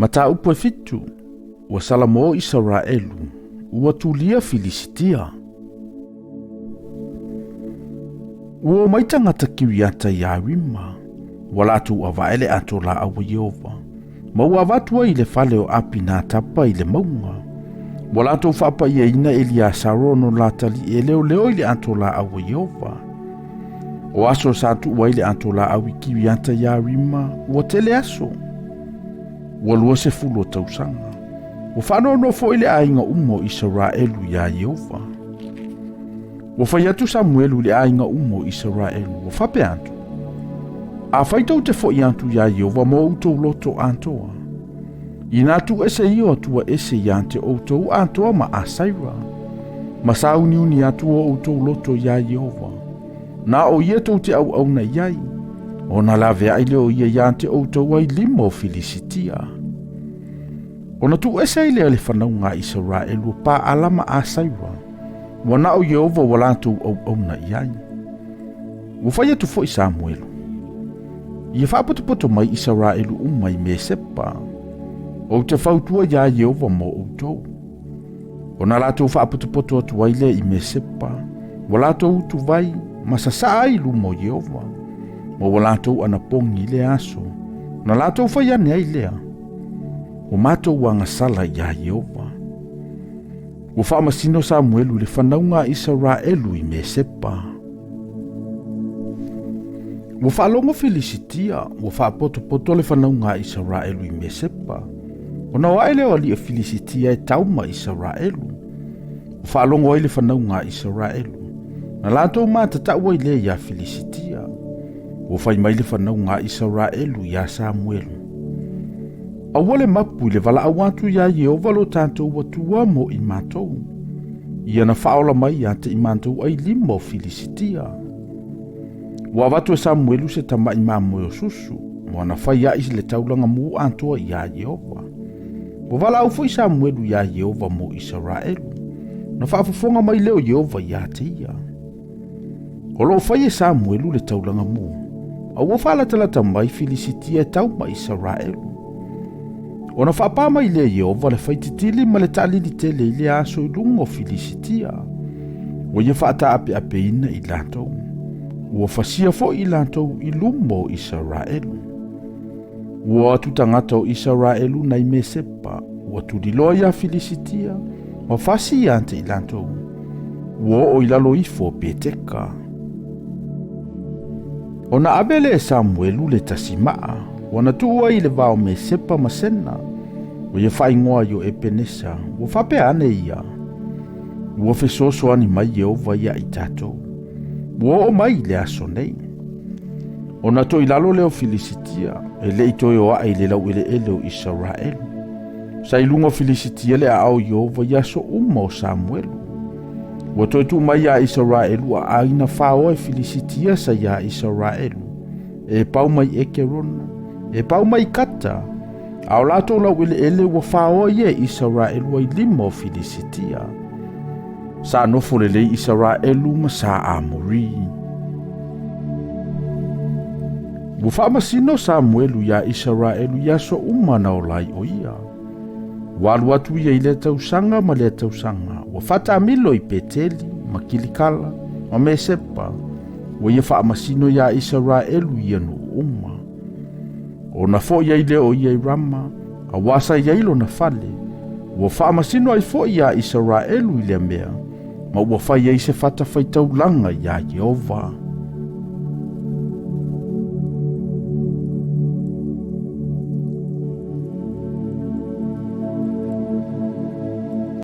Mataupu e fitu, ua salamo Isaraelu, ua tulia Filisitia. Ua omai tagata Kiriata Iarima, ua latou avae le ato laau a Ieova, ma ua avatu ai i le fale o Apinatapa i le mauga. Ua latou faapaiaina Eliasaro no latalii e leoleo i le ato laau a Ieova. O aso sa tuu ai le ato laau i Kiriata Iarima, ua tele aso, ua 20 o tausaga. Ua faanoanoa foi le aiga uma o Isaraelu iā Ieova. Ua fai atu Samuelu i le aiga uma o Isaraelu, ua faapea atu, Afai tou te foi atu iā Ieova ma outou loto atoa, inā tuuese ia o Atua ese iā te outou atoa ma Asaira, ma sauniuni atu o outou loto iā Ieova, na o ia tou te auauna i ai, ona laveai lea o ia iā te outou ai lima o Filisitia. Ona tuuese ai lea le fanauga a Isaraelu o Paala ma Asaira, ua na o Ieova ua latou auauna i ai. Ua fai atu foi Samuelu, Ia faapotopoto mai Isaraelu uma i Mesepa, ou te fautua iā Ieova mo outou. Ona latou faapotopoto atu ai lea i Mesepa, ua latou utuvai ma sasaa ai i luma o Ieova, ma ua latou anapogi i lea aso, ona latou fai ane ai lea, Ua matou agasala iā Ieova. Ua faamasino Samuelu i le fanauga a Isaraelu i Mesepa. Ua faalogo Filisitia, ua faapotopoto le fanauga a Isaraelu i Mesepa. Ona o ae lea o alii o Filisitia e tau ma Isaraelu. Ua faalogo ai le fanauga a Isaraelu, na latou matatau ai lea iā Filisitia. Ua fai mai le fanauga a Isaraelu iā Samuelu, Aua le mapu i le valaau atu iā Ieova lo tatou Atua mo i matou, ia na faaola mai ia te i matou ai lima o Filisitia. Ua avatu e Samuelu se tama'i mamoe o susu, ma ona fai a'i le taulaga mu atoa iā Ieova. Ua valaau foi Samuelu iā Ieova mo Isaraelu, na faafofoga mai lea o Ieova iā te ia. O lo o fai e Samuelu le taulaga mu, a ua faalatalata mai Filisitia e tau ma Isaraelu. Ona faapā mai lea Ieova le faititili ma le taalili tele i lea aso i luga o Filisitia. Ua ia faataapeapeina i latou. Ua fasia foi i latou i luma o Isaraelu. Ua o atu tagata o Isaraelu nai Mesepa, ua tuliloa iā Filisitia, ma fasi ia te i latou. Ua oo i lalo ifo o Peteka. Ona ave lea e Samuelu le tasi maa, ua na tuu ai i le va o Mesepa ma Sena, ua ia faaigoa ai o Epenesa, ua faapea ane ia, Ua fesoasoani mai Ieova iā i tatou, ua oo mai i le aso nei. Ona toe i lalo lea o Filisitia, e le i toe o ae i le laueleele o Isaraelu. Sa i luga o Filisitia le aao o Ieova i aso uma o Samuelu. Ua toe tuu mai iā Isaraelu a aiga faoa e Filisitia sa iā Isaraelu, e pau mai Ekerona, e pau mai Kata, a o latou laueleele ua faoa ia e Isaraelu ai lima o Filisitia. Sa nofo lelei Isaraelu ma sa Amori. Ua faamasino Samuelu iā Isaraelu i aso uma na ola ai o ia. Ua alu atu ia i lea tausaga ma lea tausaga, ua faataamilo i Peteli, ma Kilikala, ma Mesepa, ua ia faamasino iā Isaraelu i ia nuu uma. Ona foi ai lea o ia i Rama, auā sa i ai lona fale, ua faamasino ai foi iā Isaraelu i lea mea, ma ua fai ai se fatafaitaulaga iā Ieova.